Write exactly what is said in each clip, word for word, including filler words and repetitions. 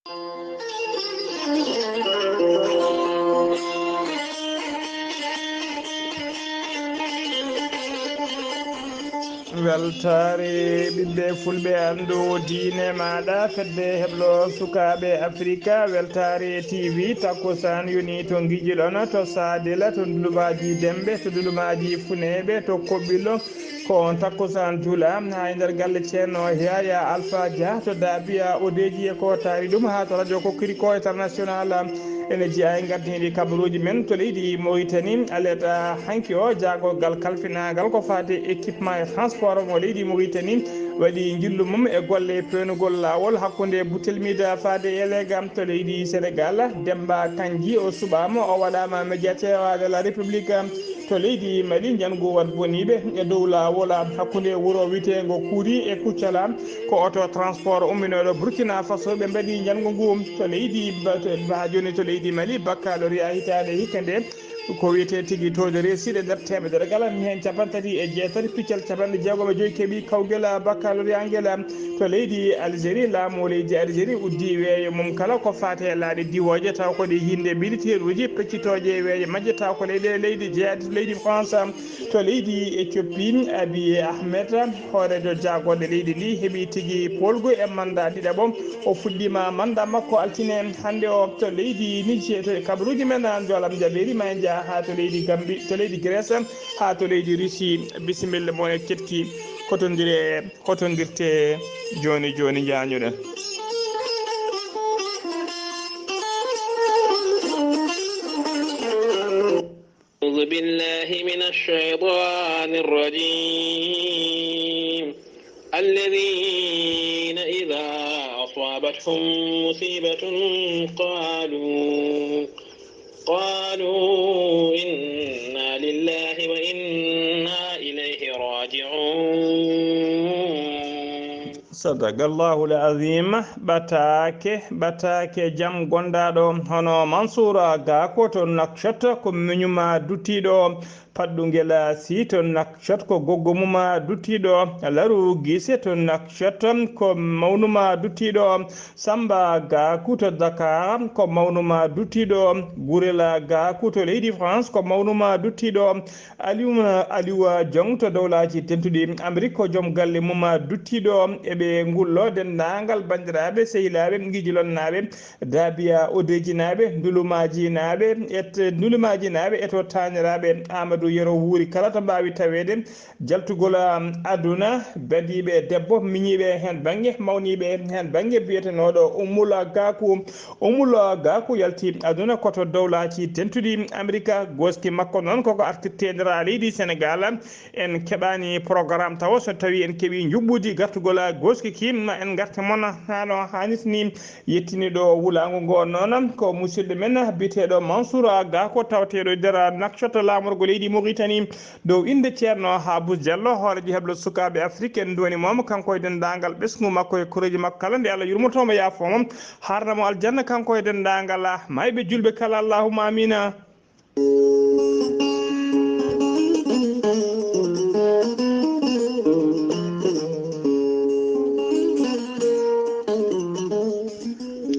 Weltaare ɓiɓɓe fulɓe, anndu diine maaɗa, fedde heblo sukaaɓe Afrika, weltaare T V, takkusaan yoni to Ngijiɗon, to Saadila, to Ndulumaaji Demɓe, to Ndulumaaji Funeeɓe, to Koɓɓilo, ko on takkusaan juula haa e nder galle Ceerno Yaya Alfa Dia to Daabiya Odeji e ko taari ɗum haa to radio Kokkiri ko international. Ene jeyaa e ngardiiɗi kabaruuji men to leydi Mauritanie. Aleta hanki o jaagorgal kalfinaagal ko faati équipement e transport mo leydi Mauritanie waɗi njillu mum e golle pewnugol laawol hakkunde Butelmida faade e Leega to leydi Senegal. Demba Kanji o suɓaama, o waɗaama médiateur de la République to leydi Mali. Njanngu wat boniiɓe e dow laawol hakkunde wuro wiyeteengo Kuri e Kuccala, ko auto transport umminooɗo Burkina Faso ɓe mbaɗi njanngu ngu to leydi ba-, to, haa jooni to leydi Mali. Baccalauréat hitaande hikka nde ko wiyetee tigi taux de réussite e nder teemedere kala, mi heen cappanɗe tati e jeetati piccal capanɗe jeegom e joyi keɓi kawgel baccalauréat ngel. To leydi Algérie, laamu leydi Algérie uddi weeyo mum kala ko faati e laaɗe diwooje, taw ko ɗe hiinde militeeruuji peccitooje e weeyo majje, taw ko leyɗe, leydi jeyaade leydi France. To leydi Éthiopie, Abiy Ahmed, hooreejo jaagorɗe leydi ndi, heɓi tigi poolgu e manda ɗiɗaɓo. O fuɗɗiima manda makko altine hannde o to leydi Niger. To kabaruuji men, Jolam Jabeeri, ma en njah haa to leydi Gambi, to leydi Grèce, haa to leydi Russie. Bisimilla mo e ketki kotondire. Hotondirte jooni jooni, njaañuɗen. أعوذ بالله من الشيطان الرجيم. الذين إذا أصابتهم مصيبة قالوا قالوا إنا لله وإنا إليه راجعون. Sadaqallahul azim. Ɓataake, ɓataake jam gondaaɗo hono Mansuura Gaako to Nakshot, ko miñuma duttiiɗo. Paɗɗungel Sii to Nakshot ko goggo muma duttiiɗo. Laru Gise to Nakshot ko mawnuma duttiiɗo. Samba Gaku to Dakar ko mawnuma duttiiɗo. Gurela Gaku to leydi France ko mawnuma duttiiɗo. Aliuma, Aliwa Jong to dowlaaji dentuɗi Amrik ko joom galle muma duttiiɗo. Eɓe ngullo denndaangal banndiraaɓe, sehilaaɓe, ngijilonnaaɓe, Daabiya Odejinaaɓe, Ndulumajinaaɓe, et Ndulumajinaaɓe e to taaniraaɓe Amadou Yero Wuuri kala to mbaawi taweede. Jaltugol, um, aduna, badiiɓe debbo, miñiiɓe heen bannge, mawniiɓe heen bannge, biyetenooɗo Ummula Gaku. Ummula Gaku yalti aduna ko to dowlaaji dentuɗi Amerika. Gooski makko noon koko artirtee nder leydi Senegaal. En keɓaani programme tawo so tawii en keɓii njuɓɓudi gartugol gooski ki, ma en ngarte mon haa no haanirta ni. Yettiniiɗo wulaango ngo noon ko musidɗo men biyeteeɗo Mansour Gaku, tawateeɗo e nder Nouakchott, laamorgo leydi Mauritanie. Dow innde Ceerno Habous Diallo, hooreejo heblo sukaaɓe Afrik, en nduwanii mo, kanko e denndaangal ɓesngu makko e koreeji makko kala, nde Allah yurmoto mo, yaafoo mo, haarna mo aljanna, kanko e denndaangal maayɓe juulɓe kala, allahumma amiina.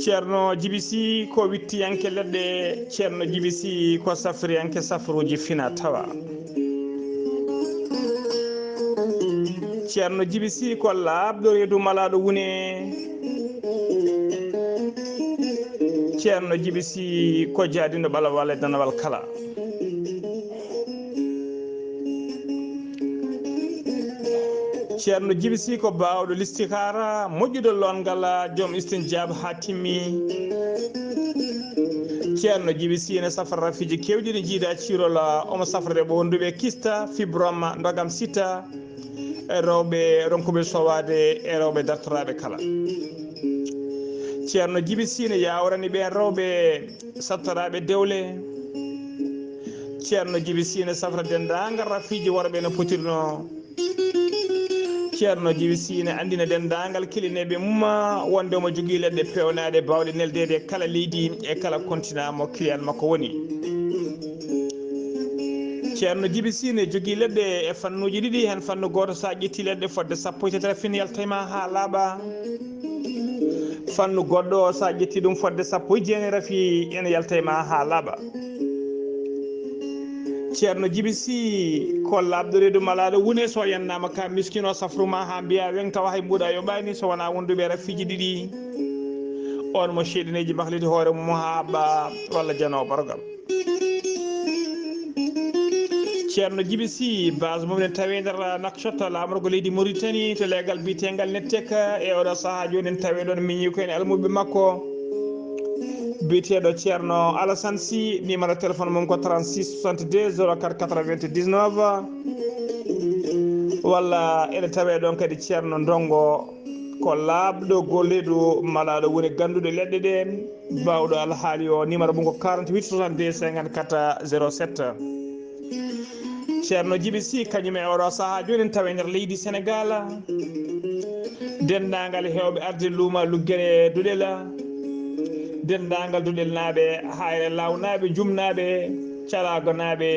Ceerno Jibi Sih ko wittiyanke leɗɗe, Ceerno Jibi Sih ko safriyanke safruuji fina tawa. Ceerno Jibi Sih ko laaɓɗo reedu malaaɗo wune. Ceerno Jibi Sih ko jaadindo ɓalawal e danawal kala. Ceerno Jibi Sih ko baawɗo listikaara, moƴƴuɗo loongal, joom istinjaab haa timmi. Ceerno Jibi Sih ene safra rafiiji keewɗi ɗi njiida ciirol, omo safra ɓe wonduɓe kista, fibrome, ndogam sita, e rewɓe ronkuɓe sowaade, e rewɓe dartoraaɓe kala. Ceerno Jibi Sih ne yaawrani ɓeen rewɓe sattoraaɓe dewle. Ceerno Jibi Sih ne safra denndaangal rafiiji worɓe no potirnoo. Ceerno Jibi Sih ne anndina denndaangal kilineeɓe mum wonde omo jogii leɗɗe peewnaaɗe baawɗe neldeede e kala leydi e kala kontinaa mo kiliyaan makko woni. Ceerno Jibi Sih ne jogii leɗɗe e fannuuji ɗiɗi, heen fannu gooto, so a ƴettii leɗɗe fotde sappo e tati, rafin yaltay ma haa laaɓa. Fannu goɗɗo, so a ƴetti ɗum fodde sappo e jeenayi rafi, ene yalta e ma haa laaɓa. Ceerno Jibi Si, ko laaɓɗo reedu malaaɗo wune, so yannaama ka miskino safru ma haa mbiya weŋ tawa hay mbuuɗa yoɓaani, so wonaa wonduɓe rafiiji ɗiɗi. On mo seyɗineeji mahliti hoore mum haa ɓa walla janoo bargal. Ceerno Jibi Si, base mum ne tawe nder Nouakchott, laamorgo leydi Mauritanie, to leegal biyeteegal Nettec. E oɗo sahaa jooni ne tawe ɗon miñi ko en almuɓe makko. Biyeteeɗo Ceerno Alassane Si, numéro téléphone mum ko trente-six soixante-deux zéro quatre quatre-vingt-dix-neuf. Walla ene tawe ɗon kadi Ceerno Ndongo, ko laaɓɗo golleeɗo malaaɗo woni gannduɗo leɗɗe ɗe. Baawɗo alhaali o, numéro mum ko quarante-huit soixante-deux cinquante-quatre zéro sept. Ceerno Jibi Si, kañum e oɗo sahaa jooni ne tawe nder leydi Senegaal. Denndaangal heewɓe arde luuma luggere Duɗel. Denndaangal Duɗelnaaɓe, Hayre Laawnaaɓe, Jumnaaɓe, Calaagonaaɓe,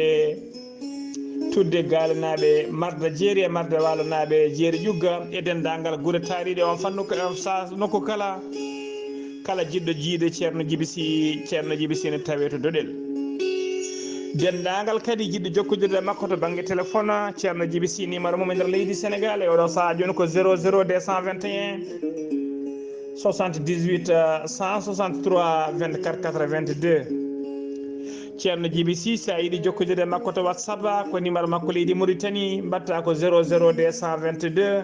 Tudde Gaalenaaɓe, Marda Jeeri e Marda Waalanaaɓe, Jeeri Ƴugga e denndaangal gure taariiɗe on fannu ka-, sa-, nokku kala. Kala jiɗɗo jiyde Ceerno Jibi Si, Ceerno Jibi Si ne tawee to Doɗel. Denndaangal kadi jiɗɗo jokkondirde e makko to bannge téléphone, Ceerno Jibi Si numéro mum e nder leydi Senegaal e oɗo sahaa jooni ko zéro zéro deux cent vingt et un soixante-dix-huit cent soixante-trois vingt-quatre quatre-vingt-deux. Ceerno Jibi Si, so a yiɗi jokkondirde e makko to WhatsApp, ko numéro makko leydi Mauritanie, mbaɗta ko zéro zéro deux cent vingt-deux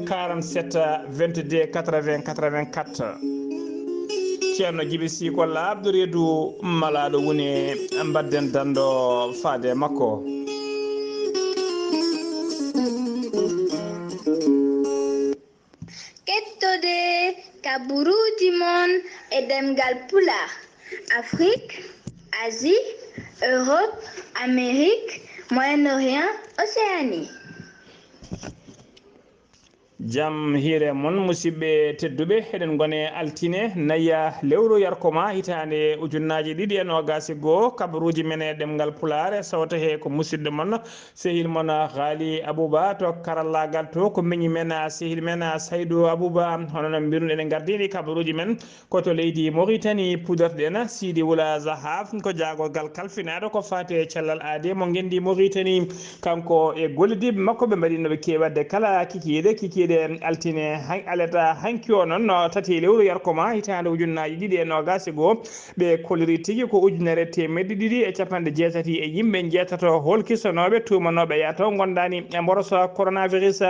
quarante-sept vingt-deux quatre-vingts quatre-vingt-quatre. Ceerno Jibi Si ko laaɓɗo reedu malaaɗo wune, mbaɗden danndo faade e makko. Kettode kaburuuji mon e ɗemngal Pulaar, Afrique, Asie, Europe, Amérique, Moyen-Orient, Océanie. Jam hiire mon, musidɓe tedduɓe, eɗen ngone altine naya lewru yarkoma hitaande ujunnaaji ɗiɗi e noogaas e goo. Kabaruuji men e ɗemngal Pulaar, sawta he ko musidɗo mon, sehil mon Haali Abuba. To karallaagal to ko miñi men, sehil men Saydu Abuba. Hono no mbiruɗen, en ngardini kabaruuji men ko to leydi Mauritanie pudarɗen Sidi Wula Zahaf, ko jaagorgal kalfinaaɗo ko faati e cellal aadee mo ngenndi Mauritanie. Kanko e gollidiiɓe makko ɓe mbaɗi no ɓe keewi waɗde kala kikiiɗe, kikiiɗe altine han-, alata hanki o noon, no tati lewru yarkoma hitaande ujunnaaji ɗiɗi e noogaas e goo. Ɓe kolliri tigi ko ujunere teemedde ɗiɗi e capanɗe jeetati e yimɓe njeetato holkisanooɓe tuumanooɓe yaato ngondaani e mboroso coronavirus.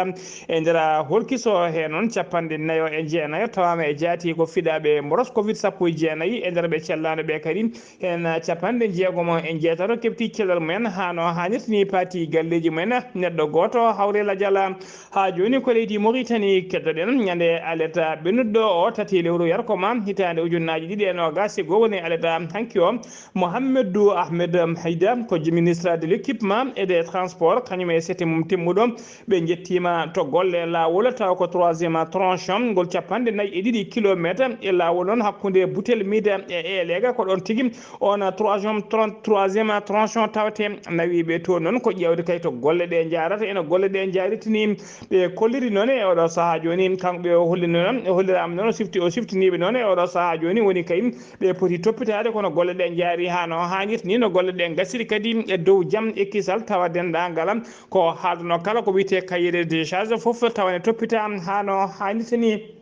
E nder holkiso he noon capanɗe nayo e jeenayo tawaama e jaati ko fiɗaaɓe mboros covid sappo e jeenayi, e nder ɓe cellaano ɓe kadi heen capanɗe jeegomo e jeetato keɓti cellal mumen haa no haanirta ni, paati galleeji mumen. Neɗɗo gooto hawre lajal. Haa jooni ko leydi Mauritanie keddoɗen. Ñande aleta ɓennuɗo o, tati lewru yarkoma hitaande ujunnaaji ɗiɗi e noogaas e goo, woni aleta hanki o, Mohamedou Ahmed Haida, ko ministre de l'équipement et des transports, kañum e sete mum timmuɗo, ɓe njettiima to golle laawol, tawa ko troisième tranche ngol capanɗe nayi e ɗiɗi kilomeeter e laawol noon hakkunde Butel Mida e Elega. Ko ɗoon tigi on troisième tron-, troisième tranche tawate. Nawiiɓe toon noon ko ƴeewde kay to golle ɗe njaarata, ene golle ɗe njaaritini. Ɓe kolliri noon e oɗo sahaa jooni, kanko ɓe o hollino noon, o holliraama noon, o sifti, o siftiniiɓe noon e oɗo sahaa jooni woni kay ɓe poti toppitaade, kono golle ɗe njaari haa no haanirta ni, no golle ɗe ngasiri kadi e dow jam e kisal, tawa denndaangal ko haalduno kala ko wiyetee cahier de charge fof tawa ne toppitaa haa no haanirta ni.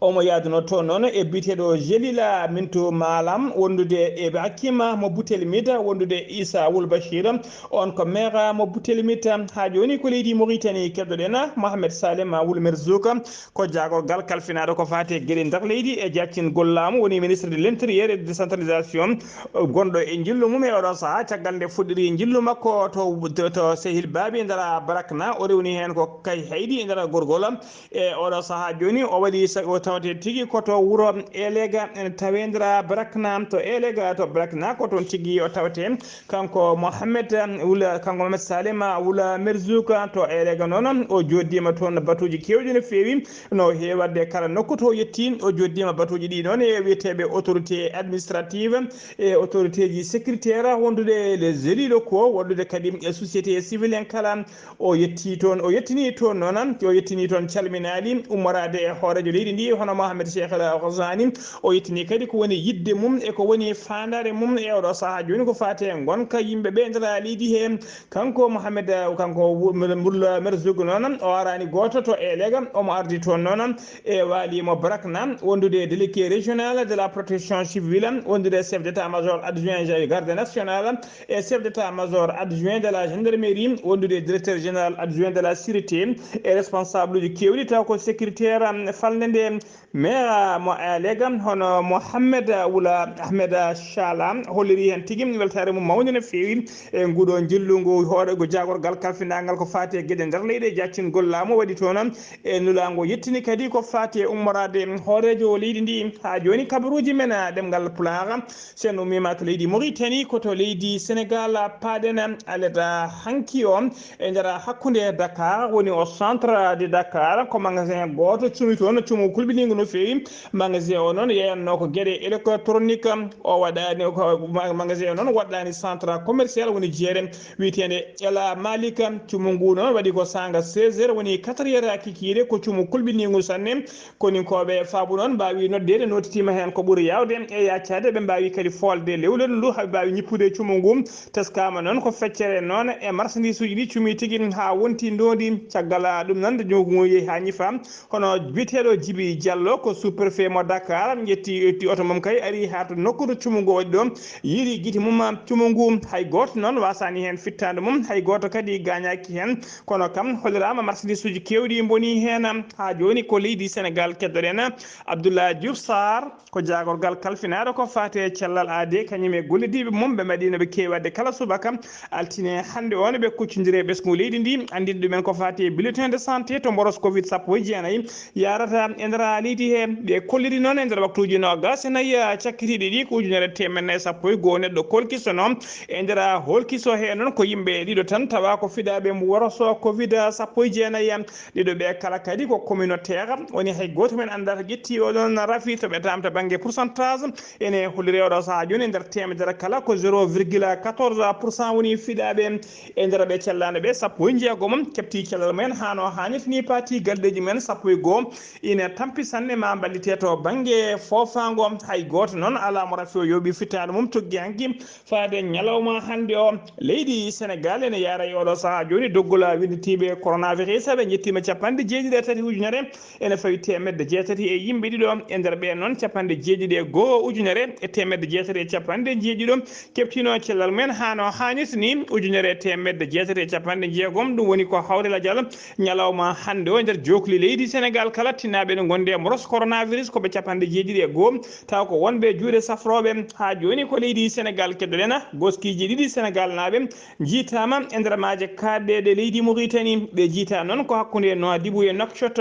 Omo yaaduno toon noon e biyeteeɗo Jelila Mintu Malam, wondude e Hakima mo Butel Mida, wondude e Isa Wul Bashir, on ko maire mo Butel Mida. Haa jooni ko leydi Mauritanie keddoɗen, Mohamed Salem Wul Merzouk, ko jaagorgal kalfinaaɗo ko faati e geɗe nder leydi e jaccingol laamu, woni ministre de l'intérieur et de décentralisation, gonɗo e njillu mum e oɗo sahaa, caggal nde fuɗɗiri njillu makko to, to, to Sehil Baabi e nder Barakna, o rewni heen ko Kay Haydi e nder Gorgol. E oɗo sahaa jooni, o waɗi sa-, o tawate tigi ko to wuro Elega, ene tawe nder Barakna, to Elega, to Barakna, ko toon tigi o tawate. Kanko Mohamed Wula, kanko Mohamed Salema Wula Merzouk, to Elega noon, o jooɗiima toon batuuji keewɗi no feewi, no heewi waɗde kala nokku to o yetti, o jooɗiima batuuji ɗi noon e wiyeteeɓe autorité administrative e autorité ji sécuritaire, wondude les élus locaux, wondude kadi e société civile en kala. O yetti toon, o yettini toon noon, o yettini toon calminaali ummoraade e hooreejo leydi ndi, hono Mohamed Cheikh El Ghazani, o yettini kadi ko woni yidde mum e ko woni faandaare mum e oɗo sahaa jooni ko faati e ngonka yimɓe ɓe nder leydi he. Kanko Mohamed, kanko Mboul Merzougue noon, o araani gooto to Elega, omo ardi toon noon e Waly mo Brakna, wondude e délégué régional de la protection civile, wondude e chef d'état-major adjoint garde nationale, e chef d'état-major adjoint de la gendarmerie, wondude e directeur général adjoint de la sûreté, e responsable uji keewɗi, taw ko secrétaire, um, falnde nde maire mo Elega, hono Mohammed Wula Ahmed Chala, holliri heen tigi weltaare mum mawnde no feewi e nguɗo njillu ngu hoore, ngu jaagorgal kalfindaangal ko faati e geɗe nder leyɗe, jaccingol laamu waɗi toon e nulaango yettini kadi ko faati e ummoraade hooreejo leydi ndi. Haa jooni kabaruuji men, a, ɗemngal Pulaar, so en ummiima to leydi Mauritanie, ko to leydi Sénégal paaɗen alet hanki o e nder hakkunde Dakar, woni o centre de Dakar, ko magasin gooto cumi toon, cumu kulɓiniingu no feewi. Magasin o noon yeeyatnoo ko geɗe électronique, o waɗaani ko ma-, magasin o noon waɗɗaani centre commercial, woni jeere wiyeteende Ela Malika. Cumu ngu noon waɗi ko saanga seize heures, woni quatre heures kikiiɗe, ko cumu kulɓiniingu sanne. Koninkooɓe faabu noon mbaawi noddeede, nootitiima heen ko ɓuri yaawde e yaacaade. Ɓe mbaawi kadi foolde lewlewlu, haa ɓe mbaawi ñippude e cumu ngu. Teskaama noon ko feccere noon e marchandise uji ɗi cumi tigi haa wonti ndoondi. Caggal ɗum noon, nde ndunngu ngu yehi haa ñifa, hono biyeteeɗo Jibi Diallo, ko sous-préfet mo Dakar, ƴetti, ƴetti oto mum kay, ari haa to nokku to cumu ngu waɗi ɗo, yiiri gite mum cumu ngu. Hay gooto noon waasaani heen fittaandu mum, hay gooto kadi gaañaaki heen. Kono kam, holliraama marchandise uji keewɗi mbonii heen. Haa jooni ko leydi Sénégal keddoɗen. Abdoulaye Diouf Sarr, ko jaagorgal kalfinaaɗo ko faati e cellal aadee, kañum e gollidiiɓe mum, ɓe mbaɗi no ɓe keewi waɗde kala subaka altine hannde o, no ɓe kuccondiri e ɓesngu leydi ndi, anndinde ɗumen ko faati e bulletin de santé to mboros covid sappo e jeenayi yahrata e nder leydi he. Ɓe kolliri noon e nder waktuuji noogaas e nayi cakkitiiɗi ɗi ko ujunere teemedde nayi sappo e goo neɗɗo kolkisono. E nder holkiso he noon ko yimɓe ɗiɗo tan, tawa ko fiɗaaɓe mboroso covid sappo e jeenayi. Ɗiɗo ɓe kala kadi ko communautaire, woni hay gooto men anndaa to ƴetti oɗon rafi. To ɓe tamta bannge pourcentage, ene holliri oɗo sahaa jooni e nder teemedere kala ko zéro virgule quatorze pour cent woni fiɗaaɓe. E nder ɓe cellaano ɓe, sappo e jeegom keɓti cellal mumen haa no haanirta ni, paati galleeji mumen sappo e goo ina tampi sanne, ma mballite to bannge foofaango. Hay gooto noon alaa mo rafi o yooɓi fittaandu mum tuggi hanki faade ñalawma hannde o. Leydi Sénégal ene yaara e oɗo sahaa jooni doggol winnditiiɓe coronavirus, ɓe njettiima capanɗe jeeɗiɗi e tati ujunere ene fawi teemedde jeetati e yimɓe ɗiɗo. E nder ɓeen noon, capanɗe jeeɗiɗi e goo ujunere e teemedde jeetati e capanɗe jeeɗiɗo keɓtiino cellal mumen haa no haanirta ni, ujunere e teemedde jeetati e capanɗe jeegom. Ɗum woni ko hawre lajal ñalawma hannde o e nder jookli leydi Sénégal kala, tinnaaɓe no ngondi e mboros coronavirus ko ɓe capanɗe jeeɗiɗi e goo, taw ko wonɓe juuɗe safrooɓe. Haa jooni ko leydi Sénégal keddoɗen. Goskiiji ɗiɗi Sénégal naaɓe njiitaama e nder maaje kaaɗɗe ɗe leydi Mauritanie. Ɓe njiita noon ko hakkunde Nouadhibou e Nouakchott.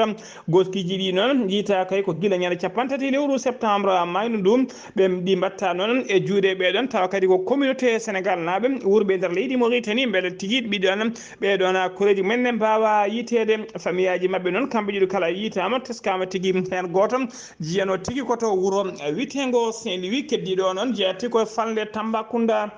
Goskiiji ɗi noon njiita kay ko gila ñande capanɗe tati lewru septembre maynu ndu. Ɓe ɗi mbatta noon e juuɗe ɓeɗon, tawa kadi ko communauté Sénégal naaɓe wurɓe e nder leydi Mauritanie, mbele tigi ɓiɗon ɓeɗon koreeji men ne mbaawa yiiteede. Famiyaaji maɓɓe noon kamɓe ɗiɗo kala yiitaama, teskaama tigi heen gooto jiyano tigi ko to wuro witeengo Saint-Louis. Keddiiɗo o noon jeyaati ko falnde Tambacounda.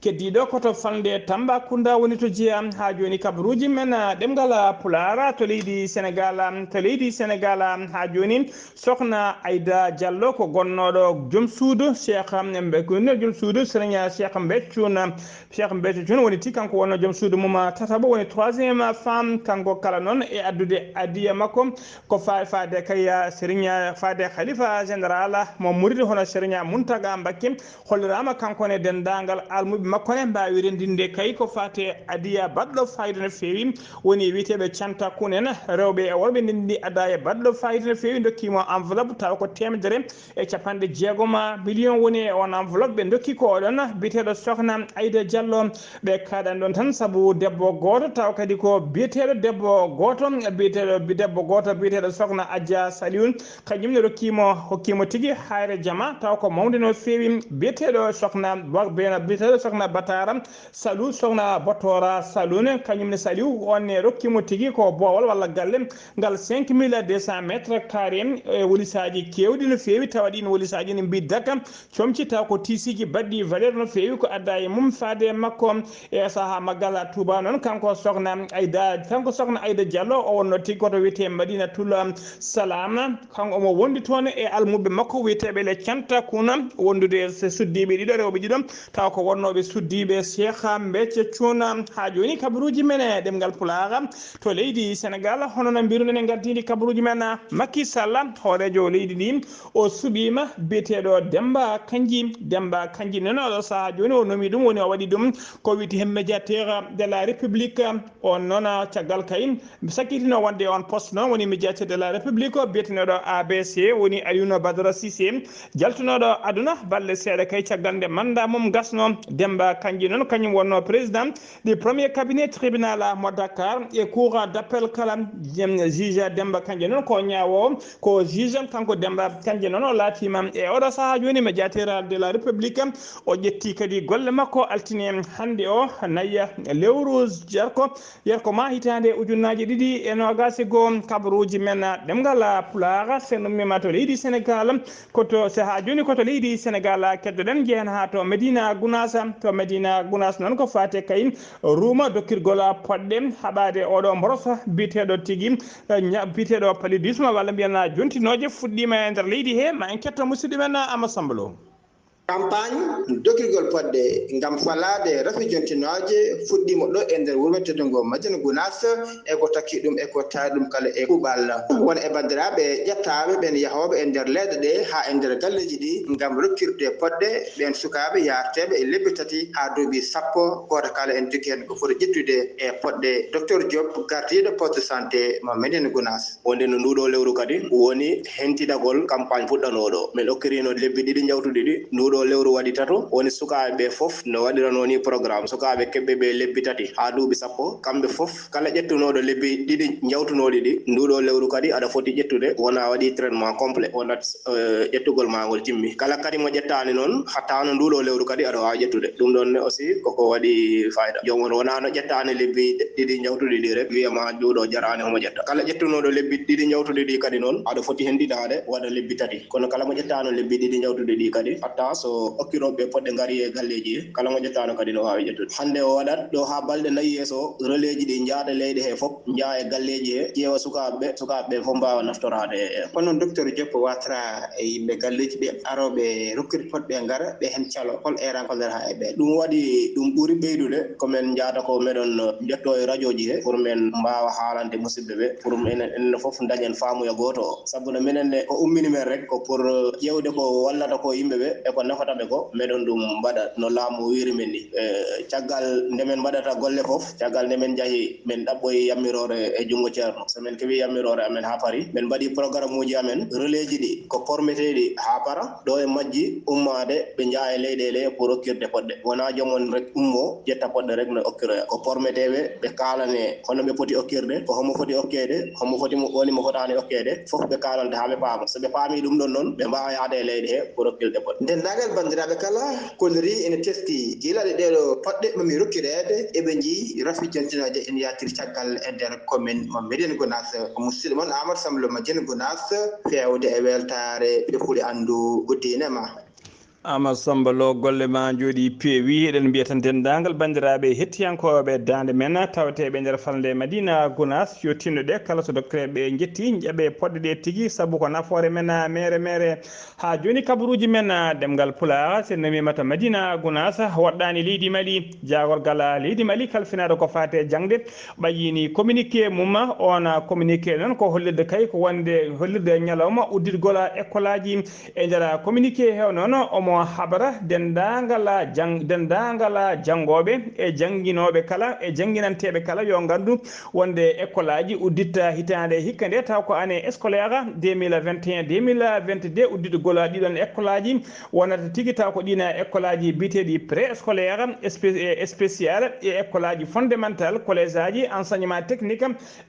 Keddiiɗo ko to falnde Tambacounda woni to jeyaa. Haa jooni kabaruuji men, ah, ɗemngal, ah, Pulaar to leydi Sénégal, ah, to leydi Sénégal, ah, haa jooni Sokhna Aïda Diallo ko gonnooɗo joom suudu Cheikh, ah, Mbe-, ko woni joom suudu Serigne Cheikh Béthio Thioune. Cheikh Béthio Thioune woni ti kanko wonnoo joom suudu mum, ah, tataɓo, woni troisième femme. Kanko kala noon e addude adiya makko ko fa-, faade kay, ah, Serigne, ah, faade Khalifa Général mo Mouride hono Serigne Mountaga Mbacké. Holliraama kanko ne denndaangal almuɓe makko ne mbaawi renndinde kay ko faati e adiya baɗɗo fayida no feewi. Woni wiyeteeɓe cantakuun en, rewɓe e worɓe ndenndi adaya baɗɗo fayida no feewi, ndokkiimo enveloppe tawa ko teemedere e capanɗe jeegom million woni e on enveloppe. Ɓe ndokki ko oɗon biyeteeɗo Sokhna Aïda Diallo. Ɓe kaaɗani ɗon tan sabu debbo gooto, tawa kadi ko biyeteeɗo debbo gooto, biyeteeɗo bi-, debbo gooto biyeteeɗo Sokhna Adja Saliou. Kañum ne rokkiimo, hokkiimo tigi Hayre Jama, taw ko mawnde no feewi. Biyeteeɗo Sokhna Ba-, biyeteeɗo Sokhna Batara Salu, Sokna Botora Salu ne, kañum ne Saliu, on ne rokki mo tigi ko boowal walla galle ngal cinq mille deux cents mètres carrés, e wolisaaji keewɗi no feewi, tawa ɗiin wolisaaji ne mbiddaka, comci taw ko tisiiji baɗɗi valeur no feewi ko adda e mum faade e makko. E sahaa maggal Touba noon, kanko Sokna Aida, kanko Sokna Aida Diallo, o wonno tigi ko to wiyetee Madinatul Salam. Kanko omo wondi toon e almuɓɓe makko wiyeteeɓe le Canta Kuna, wondude e suddiiɓe ɗiɗo, rewɓe ɗiɗo, taw ko wonnooɓe suddiiɓe Cheikh Mbecce Cuuna. Haa jooni kabaruuji men e ɗemngal Pulaar to leydi Senegal, hono no mbiruɗen e ngardiindi kabaruuji men, Macky Sall, hooreejo leydi ndi, o suɓiima biyeteeɗo Demba Kandji. Demba Kandji noon, oɗo sahaa jooni o nomi ɗum, woni o waɗi ɗum ko wiyetee médiateur de la République. On noon, caggal kay, sakkitino wonde on poste noon woni médiateur de la République o biyeteeɗo A B C, woni Alioune Badara Cissé, jaltunooɗo aduna balɗe seeɗa kay caggal nde mandat mum gasno. Demba Kandji noon, kañum wonno président du premier cabinet tribunal mo Dakar e cour d'appel kala. Jem-, juge Demba Kandji noon ko ñaawo, ko juge kanko Demba Kandji noon o laatiima e oɗo sahaa jooni médiateur de la République. O ƴetti kadi golle makko altine hannde o, naya lewru jarko, yerko ma hitaande ujunnaaji ɗiɗi e noogaas e goo. Kabaruuji men ɗemngal Pulaar, sen ummiima to leydi Senegal, ko to, so haa jooni ko to leydi Senegal keddoɗen, njehen haa to Medina Gunaas. To Medina Gunaas noon ko faate kay ruuma dokkirgol poɗɗe haɓaade oɗo mboroso biyeteeɗo tigi, eh, ña-, biyeteeɗo paludisme walla mbiyen jontinooje fuɗɗiima e nder leydi he. Ma en ketto musidɗo men Ama Samba Lo. Campagne dokkirgol poɗɗe ngam falaade rafi jontinooje fuɗɗiima ɗo e nder wuro teddugo Madina Gunaas, e ko takki ɗum e ko taari ɗum kala e kuuɓal. Won e banndiraaɓe ƴettaaɓe ɓeen yahooɓe e nder leeɗe ɗe haa e nder galleeji ɗi ngam rokkirde poɗɗe ɓeen sukaaɓe yaarteeɓe e lebbi tati haa duuɓi sappo, gooto kala en jogii heen ko foti ƴettude e poɗɗe. Docteur Diop, gardiiɗo poste de santé mo Medina Gunaas. Wonde no nduuɗo lewru kadi woni hentidagol campagne fuɗɗanooɗo. Min okkirino lebbi ɗiɗi njawtuɗi ɗi. Nduuɗo lewru waɗi tato. Woni sukaaɓe ɓe fof no waɗiranoo ni programme. Sukaaɓe keɓɓe ɓe lebbi tati haa duuɓi sappo, kamɓe fof kala ƴettunooɗo lebbi ɗiɗi njawtunooɗi ɗi, nduuɗo lewru kadi aɗa foti ƴettude, wona waɗi traitement complet, wonat, eh, ƴettugol ma ngol timmi. Kala kadi mo ƴettaani noon, hattaano nduuɗo lewru kadi aɗa waawi ƴettude. Ɗum ɗoon ne aussi koko waɗi fayda. Joomum wonaa no ƴettaani lebbi ɗiɗi njawtuɗi ɗi rek, wiyama nduuɗo jaraani homo ƴetta. Kala ƴettunooɗo lebbi ɗiɗi njawtuɗi ɗi kadi noon, aɗa foti hentitaade waɗa lebbi tati. Kono kala mo ƴettaano lebbi ɗiɗi njawtuɗi ɗi kadi, hatta so okkirooɓe poɗɗe ngari e galleeji he, kala mo ƴettaano kadi no waawi ƴettude. Hannde o waɗat ɗo haa balɗe nayi yeeso, relais ji ɗi njaada leyɗe he fof, njaha e galleeji he, ƴeewa sukaaɓe ɓe, sukaaɓe ɓe fof mbaawa naftoraade e. Kono noon, Docteur Diop, watra e yimɓe galleeji ɓe, arooɓe rokkude poɗɗe ɓe ngara, ɓe heen calo, hol eeraango ngarata e ɓe? Ɗum waɗi, ɗum ɓuri ɓeydude, ko men njaata ko meɗen njettoo e rajooji he, pour men mbaawa haalande musidɓe ɓe, pour enen, enen fof dañen faamuya gooto o. Sabu no minen ne, ko ummini men rek, ko pour ƴeewde ko wallata ko yimɓe ɓe, e ko nafata ɓe ko, meɗen ɗum mbaɗa no laamu wiyri men ni. E, caggal nde men mbaɗata golle fof, caggal nde men njahi, men ɗaɓɓoyi yammiroore e junngo Ceerno. So men keɓi yammiroore amen haa Paris, men mbaɗi programme uji amen, relais ji ɗi ko pormeteeɗi haa para, ɗo e majji ummaade ɓe njaha e leyɗeele pour rokkirde poɗɗe. Wonaa joom on rek ummoo, ƴetta poɗɗe rek no okkiroya. Ko pormeteeɓe, ɓe kaalane hono ɓe poti okkirde, ko homo foti okkeede, homo foti mo, woni mo fotaani okkeede, fof ɓe kaalante haa ɓe paama. So ɓe paamii ɗum ɗon noon, ɓe mbaawa yahde e leyɗe he pour rokkirde poɗɗe. Denndaangal banndiraaɓe kala, Konnerie ene teskii gila ɗe ɗeeɗo poɗɗe mami rokkireede, eɓe njii rafi jontinooje ene yahtiri caggal e nder commune mo Médina Gounass. Musidɗo mon Amadou Samb Lo mo Médina Gounass, feewde e weltaare ɓe fuɗi anndu diine ma. Amadou Samb Lo, golle ma njooɗi peewi. Eɗen mbiya tan denndaangal banndiraaɓe hettiyankooɓe Daande Men tawateeɓe nder falnde Madina Gounass, yo tinno ɗe kala so doktoreeɓe njetti, njaɓe poɗɗe ɗe tigi, sabu ko nafoore men, meere meere. Haa jooni kabaruuji men, ah, ɗemngal Pulaar, so en nemiima to Madina Gunaas, woɗɗaani leydi Mali. Jaagorgal, ah, leydi Mali kalfinaaɗo ko faati e jaŋde, ɓayyini communiqué mum. Oon, ah, communiqué noon ko hollirde kay ko wonde, hollirde ñalawma udditgol, ah, ekkolaaji. E nder, ah, communiqué he noon, omo habra denndaangal, ah, jaŋ-, denndaangal, ah, janngooɓe e jannginooɓe kala e jannginanteeɓe kala yo nganndu wonde ekkolaaji udditta hitaande hikka nde, taw ko année scolaire deux mille vingt et un deux mille vingt-deux, udditgol ɗiɗon ekkolaaji wonata tigi, taw ko ɗiin ekkolaaji biyeteeɗi préscolaire, spé-, e spécial e ekkolaaji fondamental, collégeaji, enseignement technique,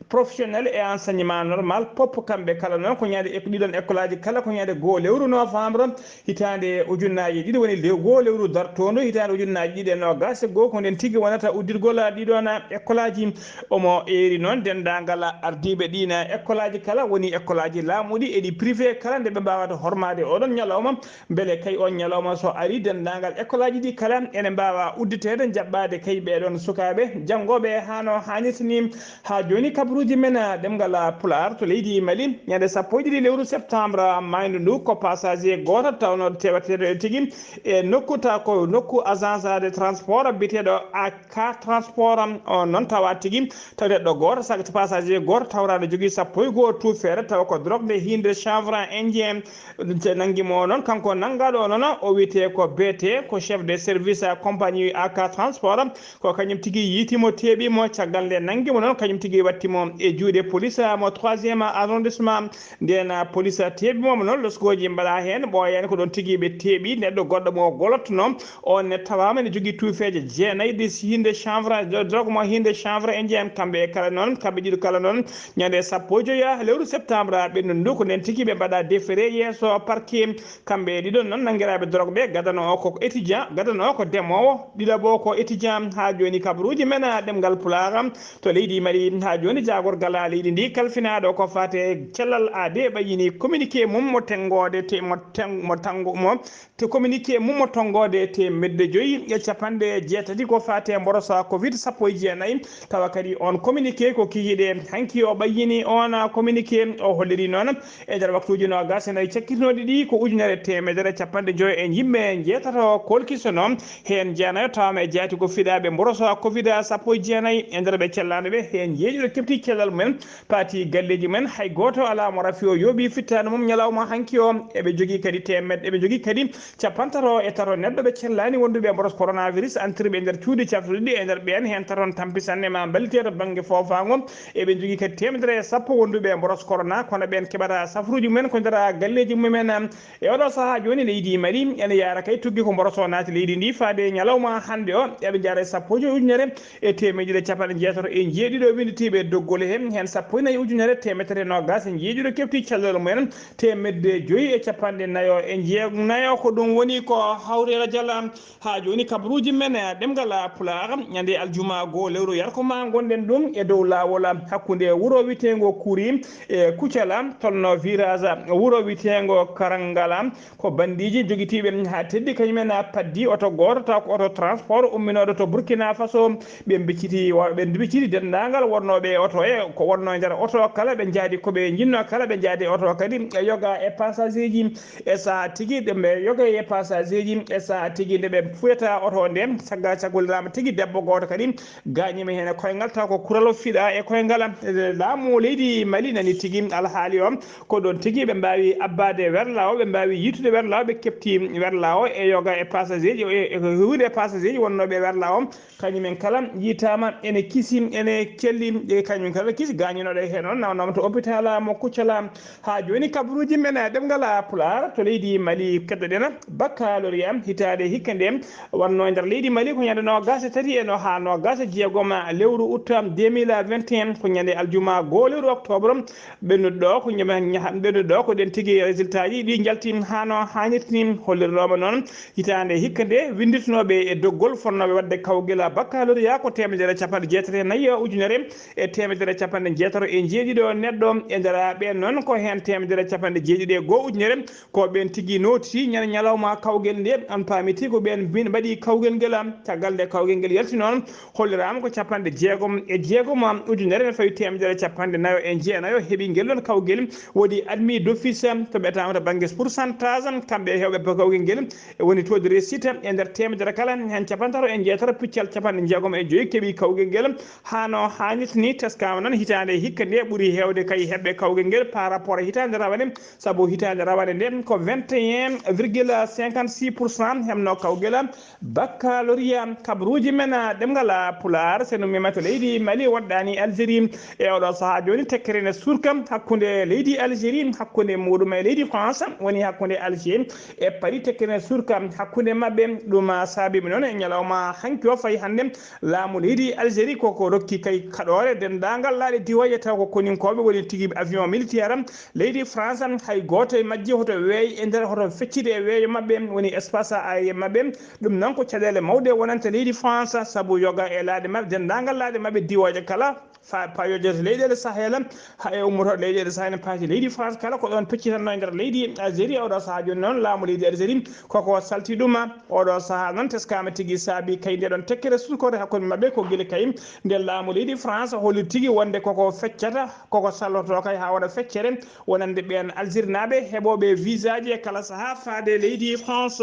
professionnel et enseignement normal, pop kamɓe kala noon ko ñande ek-, ɗiɗon ekkolaaji kala ko ñande goo lewru novembre hitaande ujunere Ujunnaaji ɗiɗi woni lewgo lewru dartoondu hitaande ujunnaaji ɗiɗi e noogaas e goo, ko nden tigi wonata uddirgol ɗiɗon ekkolaaji. Omo eeri noon denndaangal ardiiɓe ɗiin ekkolaaji kala, woni ekkolaaji laamuɗi e ɗi privé kala, nde ɓe mbaawata hormaade oɗon ñalawma, mbele kay on ñalawma so ari denndaangal ekkolaaji ɗi kala ene mbaawa udditeede, jaɓɓaade kay ɓeeɗon sukaaɓe janngooɓe hano haanirta ni. Haa jooni kabaruuji men, ah, ɗemngal, ah, Pulaar to leydi Mali, ñande sappo e ɗiɗi lewru septembre, ah, maayndu ndu ko passager gooto tawnooɗo teweteeɗo e tigi e nokku ta ko nokku agence de transport biyeteeɗo A K Transport, o noon tawa tigi taweteeɗo gooto, saka passager gooto tawraano jogii sappo e goo tuufeere tawa ko drogue de hiinde chanvre indien. Te nanngi mo noon, kanko nanngaaɗo o noon, o wiyetee ko B T, ko chef de service, ah, compagnie A K Transport. Ko kañum tigi yiiti mo, teeɓi mo, caggal nde nanngi mo noon, kañum tigi watti mo e juuɗe police mo troisième arrondissement. Ndeen police teeɓi mo, mo noon, loskooji mbaɗa heen, ɓooyaani ko ɗoon tigi ɓe teeɓi neɗɗo goɗɗo mo golotno. On ne tawaama ene jogii tuufeeje jeenayi ɗi hiinde chanvre, drogue mo hiinde chanvre indien. Kamɓe kala noon, kamɓe ɗiɗo kala noon, ñande sappo e joy lewru septembre ɓennuɗo ndu, ko ndeen tigi ɓe mbaɗa déféré yeeso parquet. Kamɓe ɗiɗon noon nanngiraaɓe drogue ɓe, gadano o ko étudiant, gadano o ko demoowo, ɗiɗaɓo ko étudiant. Haa jooni kabaruuji men, ah, ɗemngal Pulaar to leydi Mali, haa jooni jaagorgal, ah, leydi ndi kalfinaaɗo ko faati e cellal aade ɓayyini communiqué mum mo tenngoode te mo ten-, mo tanngo mo te communiqué mum mo tonngoode teemedde joyi e capanɗe jeetati ko faati e mborosa covid sappo e jeenayi. Tawa kadi on communiqué ko kikiiɗe hanki o ɓayyini on communiqué, o holliri noon e nder waktuuji noogaas e nayi cakkitinooɗi ɗi ko ujunere teemedere capanɗe joyi e yimɓe njeetato kolkisono, heen jeenayo tawama e jaati ko fiɗaaɓe mboroso covid sappo e jeenayi. E nder ɓe cellaano ɓe, heen jeeɗiɗo kefti cellal mumen, paati galleeji mumen, hay gooto alaa mo rafi o yooɓi fittaandu mum ñalawma hanki o. Eɓe jogii kadi teemed-, eɓe jogii kadi capantato e tato neɗɗo ɓe cellaani wonduɓe e mboros coronavirus antirɓe e nder cuuɗi cafrirɗi, e nder ɓeen heen taton tampi sanne ma mballite to bannge foofaango. Eɓe njogii kadi teemedere e sappo wonduɓe e mboros corona, kono ɓeen keɓata safruuji mumen ko nder galleeji mumen. E oɗo sahaa jooni leydi Mali ene yaara kay tuggi ko mboros o naati leydi ndi faade ñalawma hannde o. Eɓe njaara e sappo e joy ujunere e teemeɗɗe ɗiɗi e capanɗe jeetato e jeeɗiɗo winnditiiɓe doggol he, heen sappo e nayi ujunere teemedere noogaas e jeeɗiɗo kefti cellal mumen. Teemedde joyi e capanɗe nayo e jeenayo, ko ɗum woni ko hawri e rajal. Haa jooni kabaruuji men, eh, ɗemngal, ah, Pulaar, ñande aljuma goo lewru yarko ma ngonɗen ɗum e dow laawol, ah, hakkunde wuro wiyeteengo Kuuri e Kucala, tolno virage, ah, wuro wiyeteengo Karangala. Ko banndiiji jogitiiɓe haa teddi kañumen, ah, paddi oto gooto taw ko oto transport umminooɗo to Burkina Faso. Ɓe mbicciti, wa-, ɓe mbicciti denndaangal wonnooɓe e oto e ko wonnoo e nder oto kala, ɓe njaadi ko ɓe njinnoo kala, ɓe njaadi e oto kadi e yoga e passager ji. E sahaa tigi, ɗum ɓe yoga e passager ji, e sahaa tigi nde ɓe fuyata oto nde, caggal caggal laamu tigi debbo gooto kadi gaañiima heen e koyngal, taw ko kural o fiɗaa e koyngal. E laamu leydi Mali nani tigi alhaali o, ko ɗoon tigi ɓe mbaawi abbaade werlaa o, ɓe mbaawi yiitude werlaa o, ɓe keɓti werlaa o e yoga e passager ji, e, e huunde e passager ji wonnooɓe e werlaa o. Kañumen kala yiitaama ene kisi, ene celli, e kañum kala kisi gaañinooɗo e heen on nawnaama to hôpital mo Kuccala. Haa jooni kabaruuji men, eh, ɗemngal, ah, Pulaar to leydi Mali keddoɗen baccalauréat hitaande hikka nde wonnoo e nder leydi Mali ko ñande noogaas e tati e no haa noogaas e jeegom lewru août deux mille vingt et un, ko ñande aljuma goo lewru octobre. Ɓennuɗo ɗo ko ñama-, ñaha-, ɓennuɗo ɗo ko ɗen tigi résultat ji ɗi njalti hano haanirta ni. Hollirnooma noon hitaande hikka nde winnditinooɓe e doggol fonnooɓe waɗde kawgel baccalauréat ko teemedere capanɗe jeetati e nayi ujunere e teemedere capanɗe jeetato e jeeɗiɗo neɗɗo. E nder ɓeen noon ko heen teemedere capanɗe jeeɗiɗi e goo ujunere ko ɓeen tigi nootiti ñande ñalawma kawgel nde. On paami tigi ko ɓeen mbin mbaɗi kawgel ngel. Caggal nde kawgel ngel yalti noon, holliraama ko capanɗe jeegom e jeegom ujunere ene fawi teemedere capanɗe nayo e jeenayo heɓi ngel ɗoon kawgel. Woodi admis d'office to ɓe tawata bannge pourcentage, kamɓe heewɓe kawgel ngel, e woni taux de réussite e nder teemedere kala, heen capanɗe tato e jeetato piccal capanɗe jeegom e joyi keɓi kawgel ngel. Hano haanirta ni, teskaama noon hitaande hikka nde ɓuri heewde kay heɓɓe kawgel ngel par rapport e hitaande rawane, sabu hitaande rawane nde ko vingt et un virgule cinquante-six pour cent heɓno kawgel baccalauréat. Kabaruuji men, ah, ɗemngal, ah, Pulaar, so nummiima to leydi Mali, woɗɗaani Algérie. E oɗo sahaa jooni, tekkere ne surka hakkunde leydi Algérie, hakkunde muɗum e leydi France, woni hakkunde Alger e Paris, tekkere ne surka hakkunde maɓɓe. Ɗum, ah, saabii noon e ñalawma hanki o fayi hannde, laamu leydi Algérie ko, ko rokki kay kaɗoore denndaangal laaɗe diwooje taw ko koninkooɓe woni tigi avion militaire leydi France, hay gooto e majji hoto weey e nder, hoto feccide e weey maɓɓe woni espace aérien maɓɓe. Ɗum noon ko caɗeele mawɗe wonanta leydi France, sabu yoga e laaɗe maɓɓe, denndaangal laaɗe maɓɓe diwooje kala, fa payooje leyɗeele Sahel, ha e ummotooɗe leyɗeele Sahel, paaji leydi France kala ko ɗoon peccitanno e nder leydi Algérie. Oɗo sahaa jooni noon laamu leydi Algérie koko salti ɗum. Oɗo sahaa noon teskaama tigi saabi kay nde ɗoon tekkere sutkorde hakkunde maɓɓe ko gila kay nde laamu leydi France holli tigi wonde koko feccata, koko salloto kay haa waɗa feccere wonande ɓeen Algérie naaɓe heɓooɓe visaaji e kala sahaa faade leydi France.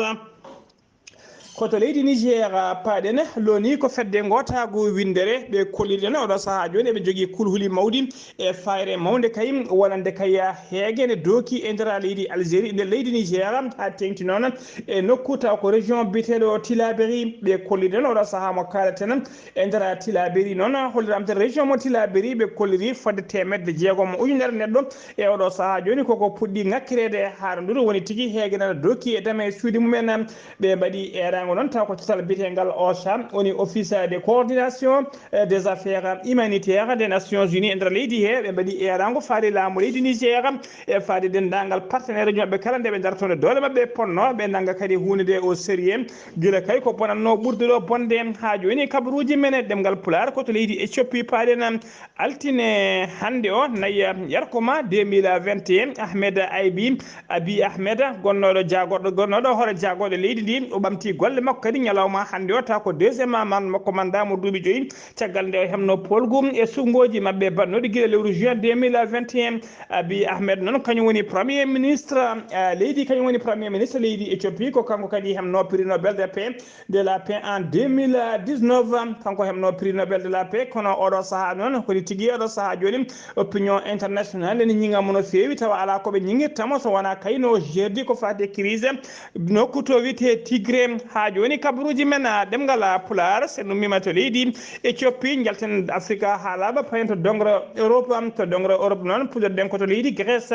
Ko to leydi Niger paaɗen, loni ko fedde ngootaagu winndere ɓe kolliri ɗen oɗo sahaa jooni eɓe jogii kulhuli mawɗi e fayre mawnde kay wonande kay heege nde dooki e nder leydi Algérie, nder leydi Niger haa teeŋti noon e nokku taw ko région biyeteeɗo Tillabéri. Ɓe kolliri ɗen oɗo sahaa mo kaalaten e nder Tillabéri noon, holliram tan région mo Tillabéri ɓe kolliri fodde teemedde jeegom ujunere neɗɗo e oɗo sahaa jooni koko puɗɗi ŋakkireede haa ɗo nduɗo woni tigi heege nana dooki e dame e suuɗi mumen. Ɓe mbaɗi eeraango noon taw ko catal biyeteegal OCHA, woni Office de coordination, eh, des affaires humanitaires des Nations Unies e nder leydi he. Ɓe mbaɗi eeraango faade laamu leydi Niger e faade denndaangal partenaire uji maɓɓe kala nde ɓe dartoo nde doole maɓɓe ponno, ɓe nannga kadi huunde nde au sérieux. Gila kay ko bonatnoo ɓurde ɗo bonde haa jooni kabaruuji men e ɗemngal Pulaar ko to leydi Éthiopie paaɗen. Altine hannde o, nayi yarkoma deux mille vingt et un, Ahmed Aybi, Abi Ahmed, gonnooɗo jaagorɗo, gonnooɗo hoore jaagorɗe leydi ndi, o ɓamti golle makko kadi ñalawma hannde o, taw ko deuxième mandat makko, mandat mo duuɓi joyi, caggal nde o heɓno poolgu e suɓngooji maɓɓe baɗnooɗi gila lewru juin deux mille vingt et un. Abi Ahmed noon, kañum woni premier ministre, ah, leydi, kañum woni premier ministre leydi Éthiopie, ko kanko kadi heɓno prix Nobel de paix, de la paix en deux mille dix-neuf. Kanko heɓno prix Nobel de la paix, kono oɗo sahaa noon, koni tigi oɗo sahaa jooni, opinion internationale ene ñiŋa mo no feewi, tawa alaa ko ɓe ñiŋirta mo so wonaa kayno jeerdi ko faati e crise nokku to wiyetee Tigré. Haa jooni kabaruuji men, ah, ɗemngal, ah, Pulaar, so en ummiima to leydi Éthiopie, njalten Afrika haa laaɓa, payen to doŋre Europe. To doŋre Europe noon, puɗɗoɗen ko to leydi Grèce.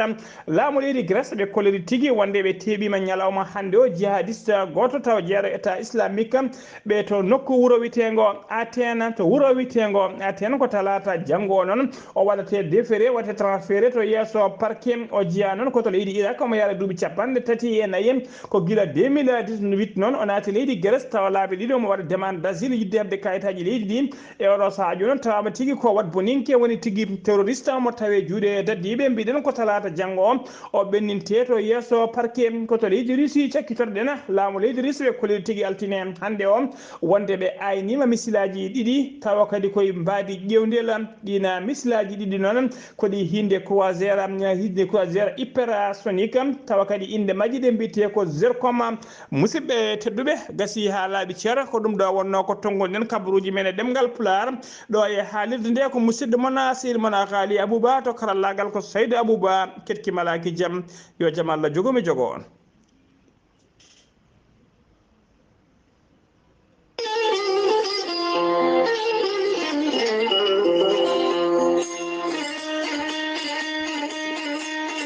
Laamu leydi Grèce ɓe kolliri tigi wonde ɓe teeɓiima ñalawma hannde o jihadiste gooto taw jeyaɗo État islamique, ɓe to nokku wuro wiyeteengo Athènes, to wuro wiyeteengo Athènes ko talaata janngo o noon o waɗate déféré, waɗate transféré to yeeso parquet. O jeyaa noon ko to leydi Irak, omo yahra duuɓi capanɗe tati e nayi, ko gila deux mille dix-huit noon o naati leydi Grèce, tawa laabi ɗiɗi omo waɗa demande d'asile, yiɗde heɓde kayitaaji leydi ndi. E oɗo sahaa jooni noon tawaama tigi ko wat boninke woni tigi terroriste mo tawi e juuɗe daddiiɓe. Mbiɗen ko talaata janngo o, o ɓenninte to yeeso parquet. Ko to leydi Russie cakkitoɗen laamu leydi Russie ɓe kolliri tigi altine hannde o wonde ɓe ayniima misilaaji ɗiɗi, tawa kadi koye mbaadi ƴeewndel. Ɗiin misilaaji ɗiɗi noon ko ɗi hiinde croisière, hiinde croisière hypersonique, tawa kadi innde majji ɗe mbiyetee ko Zircon. Musidɓe tedduɓe, gasii haa laaɓi cer, ko ɗum ɗo wonnoo ko tonngunoɗen kabaruuji men e ɗemngal Pulaar. Ɗo e haalirde nde ko musidɗo mon, sehil mon Aghali Abouba, to karallaagal ko Saydou Abouba, keɗki malaaki jam, yo jam Allah jogo mi jogo on.